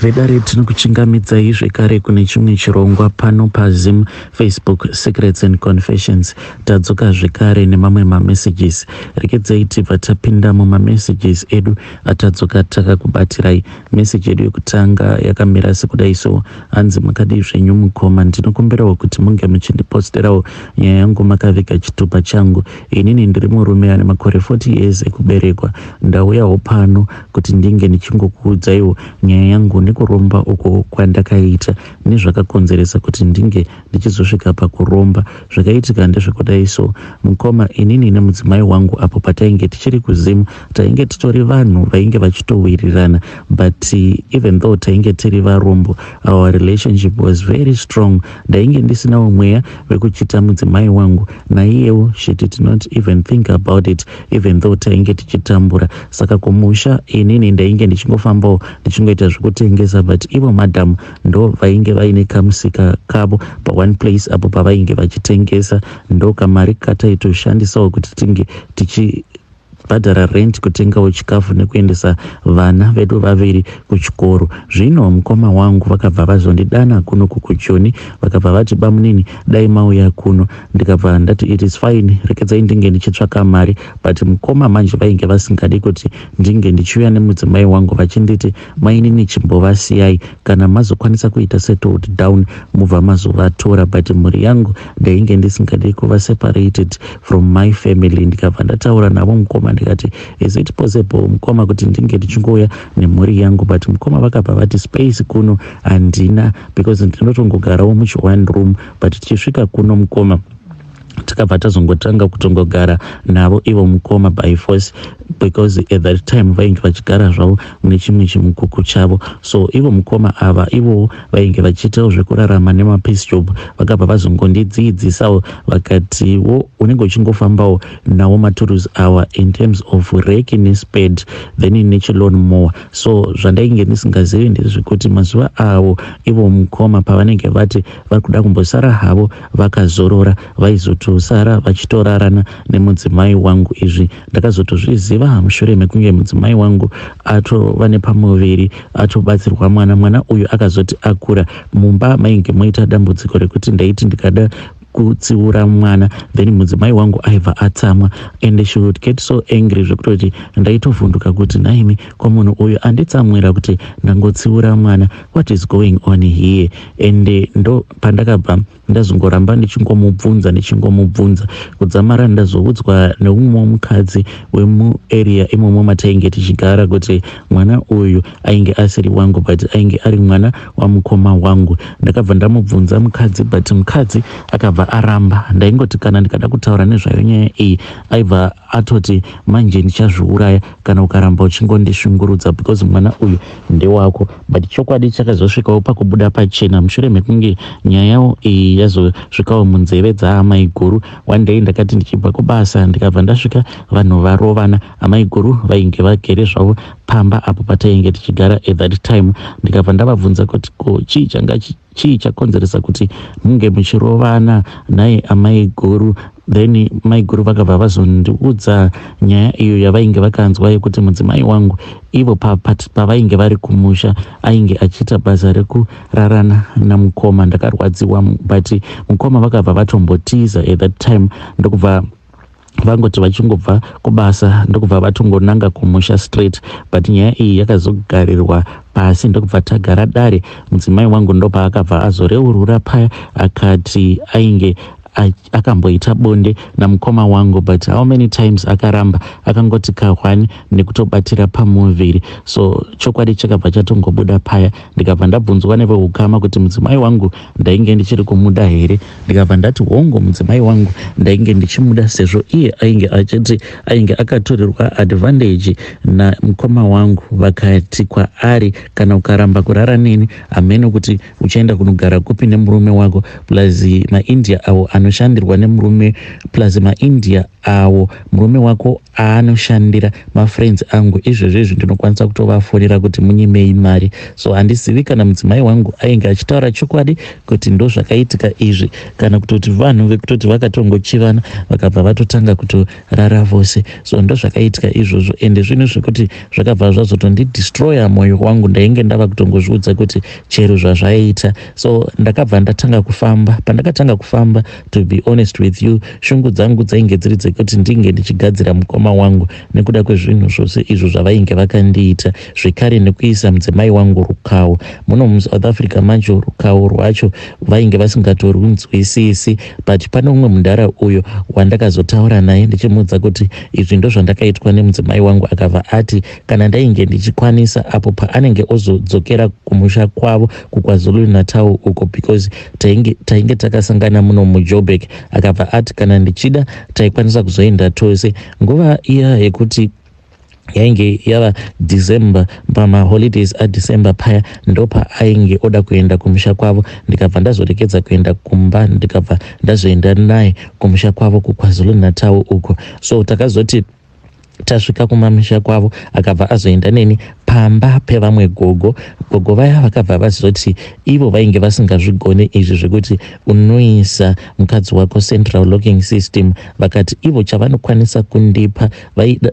Vedare, tinokuchingamidzai zvekare kune chimwe chirongwa pano paZim Facebook Secrets and Confessions. Tadzoka zvekare nemamwe mamessages. Rekedzai tibva tapinda mumamessages edu atadzoka takakubatirai. Message yedu yekutanga yakamira sekudai so: hanzi, "Makadii zvenyu mukoma? Ndinokumbirawo kuti munge muchindiposterawo nyaya yangu makaviga chitupa changu. Inini ndiri murume ane makore 40 years ekuberekwa. Ndauyawo pano kuti ndinge ndichingokuudzaiwo nyaya yangu nekuromba uko kwandakaita nezvakakonzeresa kuti ndinge ndichizosvika pakuromba. Zvakaitika ndezvekudai so, mukoma. Inini nemudzimai wangu, apo patainge tichiri kuZimu, tainge titori vanhu vainge vachitowirirana, but even though tainge tiri varombo, our relationship was very strong. Ndainge ndisinawo mweya wekuchita mudzimai wangu, naiyewo she did not even think about it, even though tainge tichitambura. Saka kumusha inini ndainge ndichingofambawo ndichingoita zvekutengesa, but ivo madhamu ndo vainge vaine kamusika kavo paone place apo pavainge vachitengesa. Ndo kamari kataitoshandisawo kuti tinge tichi bhadhara rent, kutengawo chikafu nekuendesa vana vedu vaviri kuchikoro. Zvino mukoma wangu vakabva vazondidana kuno kukuchoni, vakabva vati, 'Bamunini, dai mauya kuno.' Ndikabva ndati, 'It is fine, rekedzai ndinge ndichitsvaka mari.' But mukoma manje vainge vasingadi kuti ndinge ndichiuya nemudzimai wangu, vachinditi, 'Mainini, chimbovasiyai. Kana mazokwanisa kuita settled down, mubva mazovatora.' But mhuri yangu ndainge ndisingadi kuva separated from my family. Ndikabva ndataura navo mukoma, ndikati, 'Is it possible, mukoma, kuti ndinge ndichingouya nemhuri yangu?' But mukoma vakabva vati, 'Space kuno handina, because ndinotongogarawo muchi one room.' But tichisvika kuno, mukoma, takabva tazongotanga kutongogara navo ivo mukoma by force, because at that time vainge vachigara zvavo mune chimwe chimukuku chavo. So ivo mukoma ava, ivowo vainge vachiitawo zvekurarama nemapiece job. Vakabva vazongondidzidzisawo, vakatiwo, 'Unenge uchingofambawo nawo matools awa in terms of rake nespade, then nechilawn mower.' So zvandainge ndisingazivi ndezvekuti mazuva avo ivo mukoma pavanenge vati vari kuda kumbosara havo vakazorora, vaizotosara vachitorarana nemudzimai wangu. Izvi ndakazotozviziva mushure mekunge mudzimai wangu atova nepamuviri, atobatsirwa mwana. Mwana uyu akazoti akura, mumba mainge moita dambudziko rekuti ndaiti ndikada kutsiura mwana, then mudzimai wangu aibva atsamwa and she would get so angry zvekutoti ndaitovhunduka kuti, 'Naimi, ko munhu uyu anditsamwira kuti ndangotsiura mwana? What is going on here?' And ndo pandakabva ndazongoramba ndichingomubvunza, ndichingomubvunza, kudzamara ndazoudzwa neumwe mukadzi wemuarea imomo matainge tichigara kuti mwana uyu ainge asiri wangu, but ainge ari mwana wamukoma wangu. Ndakabva ndamubvunza mukadzi, but mukadzi akabva aramba. Ndaingoti kana ndikada kutaura nezvayo nyaya iyi, aibva atoti, 'Manje ndichazviuraya kana ukaramba uchingondishungurudza, because mwana uyu ndewako.' But chokwadi chakazosvikawo pakubuda pachena mushure mekunge nyayawo iyi yazosvikawo munzeve dzaamai guru. One day ndakati ndichibva kubasa, ndikabva ndasvika vanhu varovana. Amai guru vainge vagere zvavo pamba apo patainge tichigara at that time. Ndikabva ndavabvunza kuti, 'Ko chii changa chii chakonzeresa kuti munge muchirovana nhai, amai guru?' Then mai guru vakabva vazondiudza nyaya iyo yavainge vakanzwa yekuti mudzimai wangu ivo pavainge vari kumusha ainge achiita basa rekurarana namukoma. Ndakarwadziwa, but mukoma vakabva vatombotiza at that time, ndokubva vangoti vachingobva kubasa, ndokubva vatongonanga kumusha straight. But nyaya iyi yakazogarirwa pasi, ndokubva tagara dare. Mudzimai wangu ndopaakabva azoreurura paya, akati ainge akamboita bonde namukoma wangu, but how many times akaramba, akangoti kahwani nekutobatira pamuviri. So chokwadi chakabva chatongobuda paya. Ndikabva ndabvunzwa neveukama kuti mudzimai wangu ndainge ndichiri kumuda here. Ndikabva ndati hongu, mudzimai wangu ndainge ndichimuda, sezvo iye ainge achiti ainge akatorerwa advantage namukoma wangu. Vakati kwaari, 'Kana ukaramba kurara neni, hamene kuti uchaenda kunogara kupi nemurume wako, plus maIndia avo anoshandirwa nemurume, plus maIndia awo murume wako aanoshandira mafriends angu. Izvezvo izvi ndinokwanisa kutovafonera kuti munyimei mari. So handizivi kana mudzimai wangu ainge achitaura chokwadi kuti ndozvakaitika izvi, kana kutoti vanhu vekutoti vakatongochivana vakabva vatotanga kutorara vose. So ndozvakaitika izvozvo, ende zvinhu zvekuti zvakabva zvazotondidestroya mwoyo wangu. Ndainge ndava kutongozviudza kuti chero zvazvaiita. So ndakabva ndatanga kufamba. Pandakatanga kufamba, to be honest with you, shungu dzangu dzainge dziri dzekuti ndinge ndichigadzira mukoma wangu nekuda kwezvinhu zvose izvo zvavainge vakandiita, zvekare nekuisa mudzimai wangu rukawo. Muno muSouth Africa macho, rukawo rwacho vainge vasingatorunzwisisi. But pane umwe mudhara uyo wandakazotaura naye ndichimuudza kuti izvi ndo zvandakaitwa nemudzimai wangu. Akabva ati kana ndainge ndichikwanisa, apo paanenge ozodzokera kumusha kwavo kuKwaZulu Natal uko, because tainge takasangana muno muJoburg, akabva ati kana ndichida taikwanisa kuzoenda tose. Nguva iya yekuti yainge yava December, pamaholidays aDecember paya, ndopaainge oda kuenda kumusha kwavo. Ndikabva ndazorekedza kuenda kumba, ndikabva ndazoenda naye kumusha kwavo kuKwaZulu Natal uko. So takazoti tasvika kumamisha kwavo, akabva azoenda neni pamba pevamwe gogo. Gogo vaya vakabva vazoti ivo vainge vasingazvigone izvi zvekuti unoisa mukadzi wako central locking system. Vakati ivo chavanokwanisa kundipa,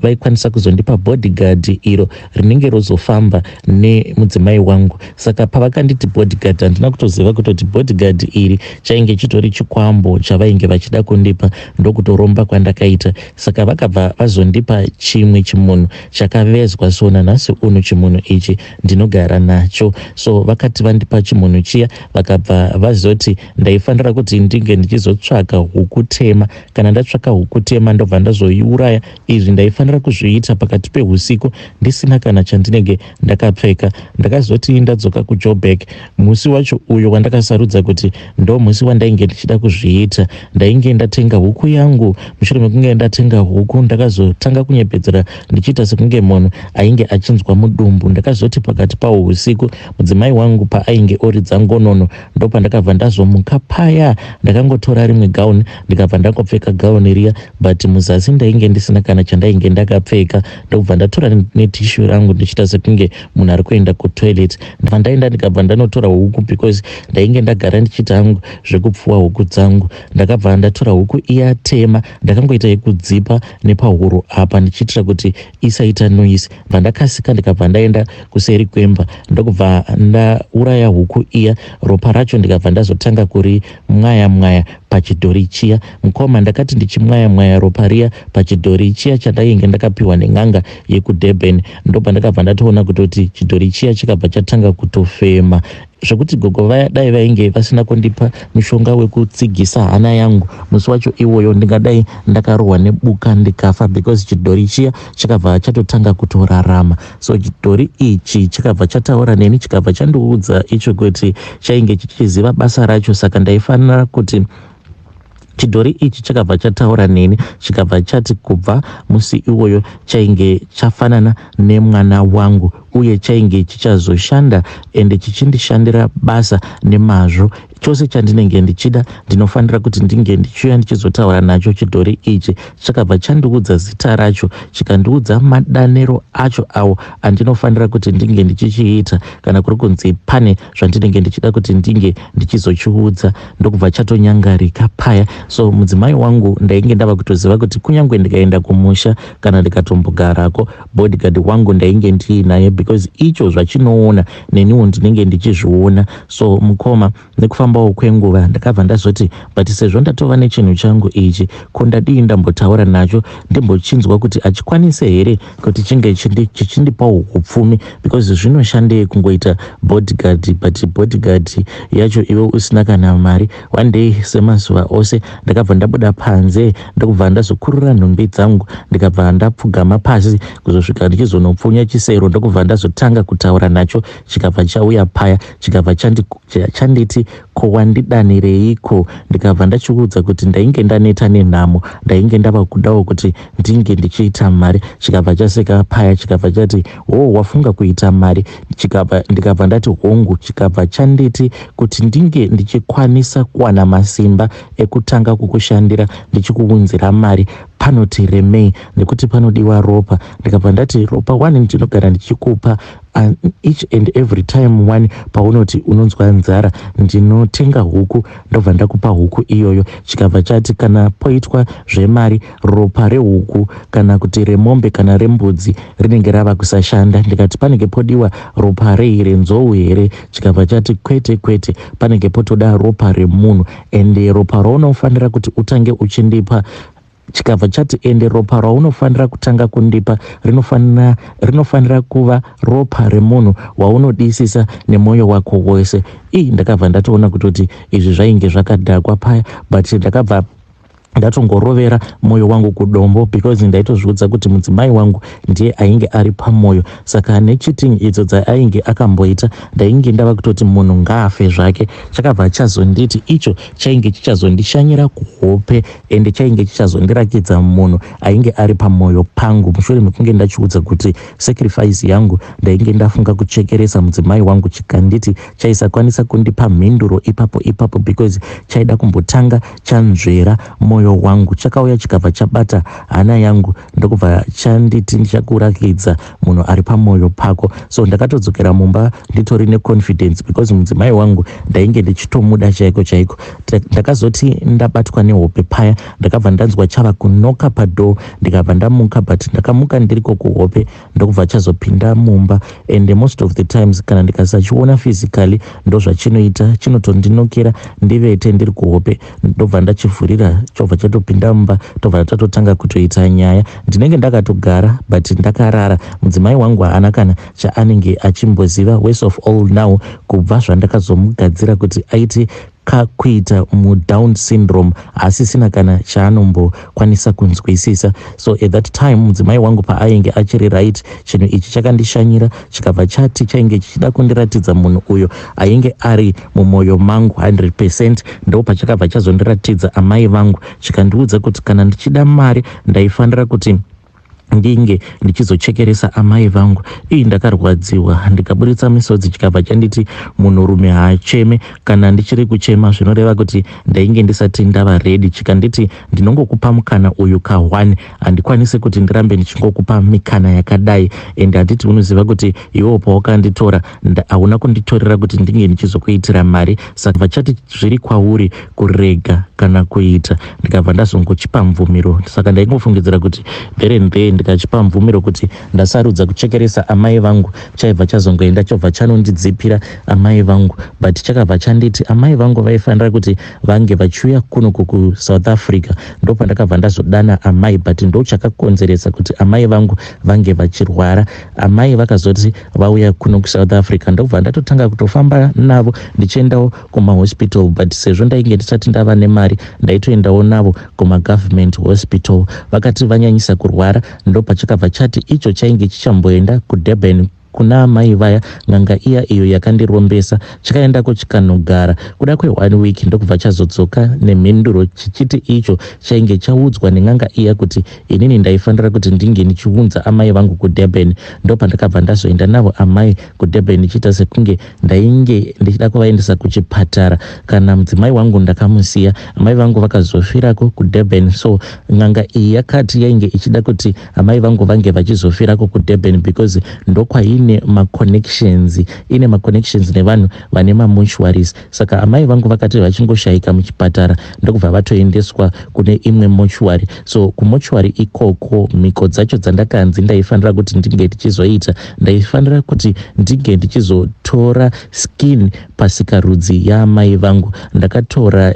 vaikwanisa kuzondipa bodyguard iro rinenge rozofamba nemudzimai wangu. Saka pavakanditi bodyguard, handina kutoziva kutoti bodyguard iri chainge chitori chikwambo chavainge vachida kundipa. Ndokutoromba kwandakaita. Saka vakabva vazondipa chimwe chimunhu chakavezwa. So nanhasi uno chimunhu ichi ndinogara nacho. So vakati vandipa chimunhu chiya, vakabva vazoti ndaifanira kuti ndinge ndichizotsvaka huku tema. Kana ndatsvaka huku tema, ndobva ndazoiuraya. Izvi ndaifanira kuzviita pakati peusiku, ndisina kana chandinenge ndakapfeka. Ndakazoti ndadzoka kuJoburg, musi wacho uyo wandakasarudza kuti ndo musi wandainge ndichida kuzviita, ndainge ndatenga huku yangu. Mushure mekunge ndatenga huku, ndakazotanga kunyepedzera ndichiita sekunge munhu ainge achinzwa mudumbu. Ndakazoti pakati pawo usiku, mudzimai wangu paainge oridza ngonono, ndopandakabva ndazomuka paya. Ndakangotora rimwe gauni, ndikabva ndangopfeka gauni riya, but muzasi ndainge ndisina kana chandainge ndakapfeka. Ndokubva ndatora netissue rangu ndichiita sekunge munhu ari kuenda kutoilet. Ndabva ndaenda, ndikabva ndanotora huku, because ndainge ndagara ndichiita hangu zvekupfuwa huku dzangu. Ndakabva ndatora huku iya tema, ndakangoita yekudzipa nepahuro apa ndichiitira kuti isaita noise. Bva ndakasika, ndikabva ndaenda kuseri kwemba, ndokubva ndauraya huku iya. Ropa racho ndikabva ndazotanga kuri mwaya mwaya pachidhori chiya. Mukoma, ndakati ndichimwaya mwaya ropa riya pachidhori chiya chandainge ndakapiwa nen'anga yekuDurban, ndobva ndakabva ndatoona kutoti chidhori chiya chikabva chatanga kutofema, zvekuti gogo vaya dai vainge vasina kundipa mushonga wekutsigisa hana yangu musi wacho iwoyo, ndingadai ndakarohwa nebuka ndikafa, because chidhori chiya chakabva chatotanga kutorarama. So chidhori ichi chakabva chataura neni, chikabva chandiudza icho kuti chainge chichiziva basa racho. Saka ndaifanira kuti chidhori ichi chakabva chataura neni, chikabva chati kubva musi iwoyo chainge chafanana nemwana wangu, uye chainge chichazoshanda ende chichindishandira basa nemazvo. Chose chandinenge ndichida, ndinofanira kuti ndinge ndichiuya ndichizotaura nacho. Chidhori ichi chakabva chandiudza zita racho, chikandiudza madanero acho awo andinofanira kuti ndinge ndichichiita kana kuri kunzi pane zvandinenge ndichida kuti ndinge ndichizochiudza. Ndokubva chatonyangarika paya. So mudzimai wangu ndainge ndava kutoziva kuti kunyange ndikaenda kumusha kana ndikatombogarako, bodyguard wangu ndainge ndiinaye, because icho zvachinoona neniwo ndinenge ndichizviona. So mukoma, nekufambawo kwenguva ndakabva ndazoti, but sezvo ndatova nechinhu changu ichi, ko ndadii ndambotaura nacho, ndimbochinzwa kuti achikwanise here kuti chinge chichindipawo upfumi? Because zvinoshandei kungoita bodyguard, but bodyguard yacho iwe usina kana mari? One day, semazuva ose, ndakabva ndabuda panze, ndokubva ndazokurura nhumbi dzangu, ndikabva ndapfugama pasi kuzosvika ndichizonopfunya chisero, ndokubva ndazotanga kutaura nacho. Chikabva chauya paya, chikabva chanditi, "Ko wandidanireiko?" Ndikabva ndachiudza kuti ndainge ndaneta nenhamo, ndainge ndava kudawo kuti ndinge ndichiita mari. Chikabva chaseka paya, chikabva chati, "Ho, wafunga kuita mari?" Ndikabva ndati, "Hongu." Chikabva chanditi kuti ndinge ndichikwanisa kuwana masimba ekutanga kukushandira ndichikuunzira mari. Panoti remei nekuti panodiwa ropa. Ndikabva ndati ropa one ndinogara ndichikupa each and every time one paunoti unonzwa nzara, ndinotenga huku ndobva ndakupa huku iyoyo. Chikabva chati kana poitwa zvemari, ropa rehuku kana kuti remombe kana rembudzi rinenge rava kusashanda. Ndikati panenge podiwa ropa rei, renzou here? Chikabva chati kwete kwete, panenge potoda ropa remunhu, ende ropa raunofanira kuti utange uchindipa. Chikabva chati ende ropa raunofanira kutanga kundipa rinofanira kuva ropa remunhu waunodisisa nemwoyo wako wose. Ii, ndakabva ndatoona kutoti izvi zvainge zvakadhakwa paya, but ndakabva ndatongorovera mwoyo wangu kudombo because ndaitozviudza kuti mudzimai wangu ndiye ainge ari pamwoyo. Saka necheating idzo dzaainge akamboita, ndainge ndava kutoti munhu ngaafe zvake. Chakabva chazonditi icho chainge chichazondishanyira kuhope, ende chainge chichazondirakidza munhu ainge ari pamwoyo pangu mushure mekunge ndachiudza kuti sacrifice yangu ndainge ndafunga kuchekeresa mudzimai wangu. Chikanditi chaisakwanisa kundipa mhinduro ipapo ipapo because chaida kumbotanga chanzvera mwoyo wangu. Chakauya chikabva chabata hana yangu, ndokubva chanditi ndichakurakidza munhu ari pamwoyo pako. So ndakatodzokera mumba nditori neconfidence because mudzimai wangu ndainge ndichitomuda chaiko chaiko. Ndakazoti ndabatwa nehope paya, ndakabva ndanzwa chava kunoka padoor, ndikabva ndamuka, but ndakamuka ndiriko kuhope, ndokubva chazopinda mumba. And most of the times kana ndikasachiona physically, ndo zvachinoita, chinotondinokera ndivete ndiri kuhope, ndobva ndachivhurira, chobva chatopinda mumba, tobva tatotanga kutoita nyaya. Ndinenge ndakatogara but ndakarara. Mudzimai wangu haana kana chaanenge achimboziva. Worst of all now, kubva zvandakazomugadzira kuti aite kakuita muDown syndrome, haasisina kana chaanombokwanisa kunzwisisa. So at that time mudzimai wangu paainge achiri right, chinhu ichi chakandishanyira, chikabva chati chainge chichida kundiratidza munhu uyo ainge ari mumwoyo mangu 100%. Ndo pachakabva chazondiratidza amai vangu, chikandiudza kuti kana ndichida mari ndaifanira kuti ndinge ndichizochekeresa amai vangu. Ii, ndakarwadziwa, ndikaburitsa misodzi. Chikabva chanditi munhurume haacheme. Kana ndichiri kuchema, zvinoreva kuti ndainge ndisati ndava ready. Chikanditi ndinongokupa mukana uyu ka1, handikwanisi kuti ndirambe ndichingokupa mikana yakadai, and handiti unoziva kuti iwewo pawakanditora hauna kunditorera kuti ndinge ndichizokuitira mari? Saka vachati zviri kwauri kurega kana kuita. Ndikabva ndazongochipa mvumiro. Saka ndaingofungidzira kuti there and there ndikachipa mvumiro kuti ndasarudza kuchekeresa amai vangu, chaibva chazongoenda chobva chanondidzipira amai vangu. But chakabva chanditi amai vangu vaifanira kuti vange vachiuya kuno kuSouth Africa. Ndopandakabva ndazodana amai, but ndo chakakonzeresa kuti amai vangu vange vachirwara. Amai vakazoti vauya kuno kuSouth Africa, ndobva ndatotanga kutofamba navo ndichiendawo kumahospital, but sezvo ndainge ndisati ndava nemari, ndaitoendawo navo kumagovernment hospital. Vakati vanyanyisa kurwara, ndopachakabva chati icho chainge chichamboenda kuDurban kuna amai vaya, n'anga iya iyo yakandirombesa. Chakaendako chikanogara kuda kwe1 week, ndokubva chazodzoka nemhinduro chichiti icho chainge chaudzwa nen'anga iya kuti inini ndaifanira kuti ndinge ndichiunza amai vangu kuDurban. Ndopandakabva ndazoenda navo amai kuDurban, ndichiita sekunge ndainge ndichida kuvaendesa kuchipatara. Kana mudzimai wangu ndakamusiya. Amai vangu vakazofirako kuDurban. So n'anga iyi yakati yainge ichida kuti amai vangu vange vachizofirako kuDurban because ndokwaine maconnections, ine maconnections nevanhu vane mamortuaries. Saka amai vangu vakati vachingoshayika muchipatara, ndokubva vatoendeswa kune imwe mortuary. So kumortuary ikoko, mhiko dzacho dzandakanzi ndaifanira kuti ndinge ndichizoita, ndaifanira kuti ndinge ndichizotora skin pasikarudzi yaamai vangu. Ndakatora,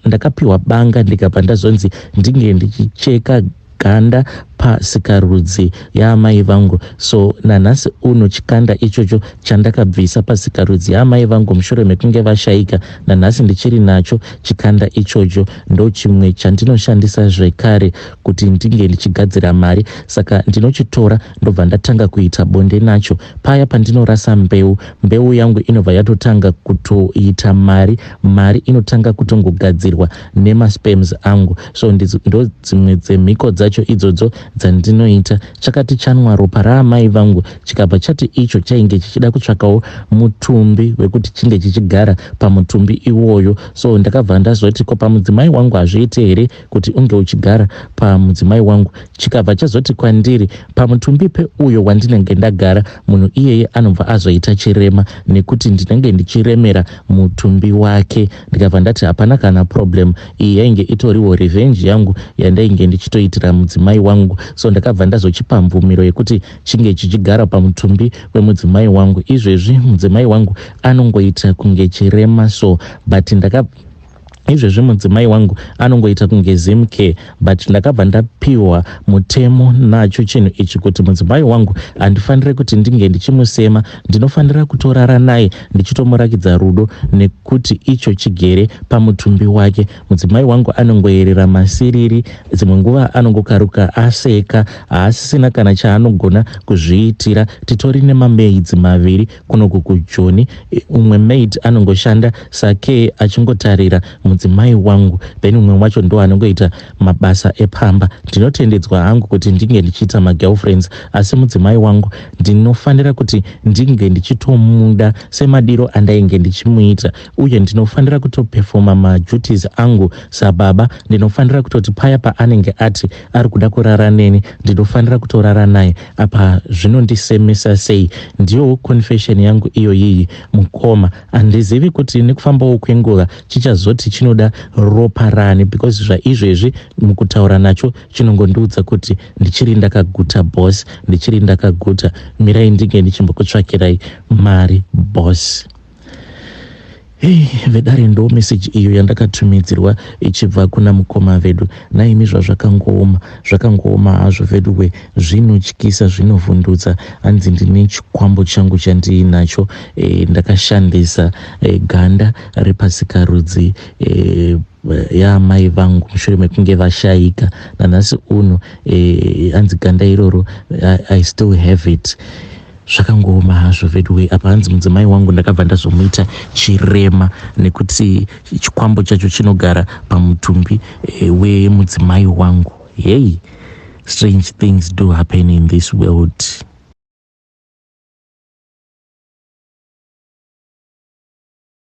ndakapiwa banga, ndikabva ndazonzi ndinge ndichicheka ganda pasikarudzi yaamai vangu. So nanhasi uno chikanda ichocho chandakabvisa pasikarudzi yaamai vangu mushure mekunge vashayika, nanhasi ndichiri nacho chikanda ichocho. Ndo chimwe chandinoshandisa zvekare kuti ndinge ndichigadzira mari. Saka ndinochitora, ndobva ndatanga kuita bonde nacho. Paya pandinorasa mbeu, mbeu yangu inobva yatotanga kutoita mari. Mari inotanga kutongogadzirwa nemasperms angu. So ndo dzimwe dzemhiko dzacho idzodzo. dzandinoita. Chakati chanwa ropa raamai vangu chikabva chati icho chainge chichida kutsvakawo mutumbi wekuti chinge chichigara pamutumbi iwoyo. So ndakabva ndazoti, ko pamudzimai wangu hazviite here kuti unge uchigara pamudzimai wangu? Chikabva chazoti kwandiri, pamutumbi peuyo wandinenge ndagara, munhu iyeye anobva azoita chirema nekuti ndinenge ndichiremera mutumbi wake. Ndikabva ndati hapana kana problem. Iyi yainge itoriwo revenge yangu yandainge ndichitoitira mudzimai wangu. So ndakabva ndazochipa mvumiro yekuti chinge chichigara pamutumbi wemudzimai wangu. Izvezvi mudzimai wangu anongoita kunge chirema, so but ndaka izvezvi mudzimai wangu anongoita kunge Zimcare, but ndakabva ndapiwa mutemo nacho chinhu ichi kuti mudzimai wangu handifaniri kuti ndinge ndichimusema. Ndinofanira kutorara naye ndichitomurakidza rudo nekuti icho chigere pamutumbi wake. Mudzimai wangu anongoyerera masiriri, dzimwe nguva anongokaruka aseka, haasisina kana chaanogona kuzviitira. Titori nemamaids maviri kunoku kuJoni. Umwe maid anongoshanda sake achingotarira mudzimai wangu, then umwe wacho ndo anongoita mabasa epamba. Ndinotendedzwa hangu kuti ndinge ndichiita magirlfriends, asi mudzimai wangu ndinofanira kuti ndinge ndichitomuda semadiro andainge ndichimuita, uye ndinofanira kutopefoma maduties angu sababa. Ndinofanira kutoti paya paanenge ati ari kuda kurara neni, ndinofanira kutorara naye. Apa zvinondisemesa sei? Ndiyo confession yangu iyoyiyi, mukoma. Handizivi kuti nekufambawo kwenguva chichazoti chinoda ropa rani, because zvaizvezvi mukutaura nacho chinongondiudza kuti ndichiri ndakaguta, boss, ndichiri ndakaguta, mirai ndinge ndichimbokutsvakirai mari, boss. Hei vedare, ndo meseji iyo yandakatumidzirwa ichibva kuna mukoma vedu. Naimi, zvazvakangooma, zvakangooma hazvo veduwe, zvinotyisa, zvinovhundutsa. Hanzi ndine chikwambo changu chandiinacho, ndakashandisa ganda repasikarudzi yaamai vangu mushure mekunge vashayika. Nanhasi uno, hanzi ganda iroro I still have it. Zvakangooma hazvo veduwe. Apa hanzi mudzimai wangu ndakabva ndazomuita chirema nekuti chikwambo chacho chinogara pamutumbi wemudzimai wangu. Hey, strange things do happen in this world.